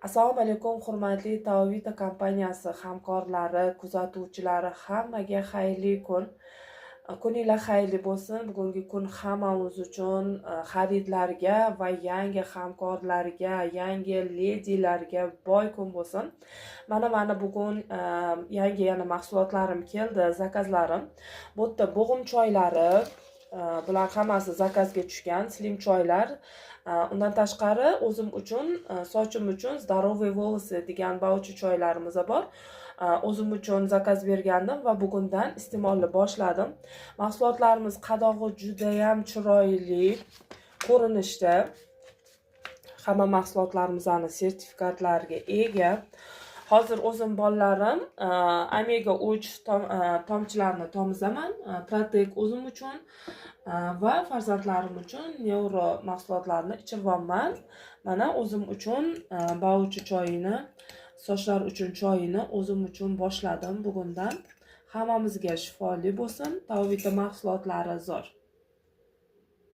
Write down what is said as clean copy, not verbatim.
Assalomu alaykum, hurmatli Taovita kompaniyasi hamkorlari, kuzatuvchilari, hammaga xayrli kun. Kuninglar xayrli bo'lsin. Bugungi kun hammamiz uchun xaridlarga va yangi hamkorlarga, yangi ledilarga boy kun bo'lsin. Mana mani bugun yangi yana mahsulotlarim keldi, zakazlarim. Bu yerda bo'g'im choylari, bular hammasi zakazga tushgan, slim choylar. Undan tashqari o'zim uchun, sochim uchun "Здоровые волосы" degan bauchi choylarimiz bor. O'zim uchun zakaz bergandim va bugundan iste'molni boshladim. Mahsulotlarimiz qadog'i judayam chiroyli ko'rinishda. Hamma mahsulotlarimizni sertifikatlariga ega. Hozir o'zim bolalarim omega 3 tomchilarini tomizaman, Protek o'zim uchun va farzandlarim uchun neuro mahsulotlarini ichiryapman. Mana o'zim uchun bauchi choyini, sochlar uchun choyini o'zim uchun boshladim bugundan. Hammamizga shifoli bo'lsin. Taovita mahsulotlari zo'r.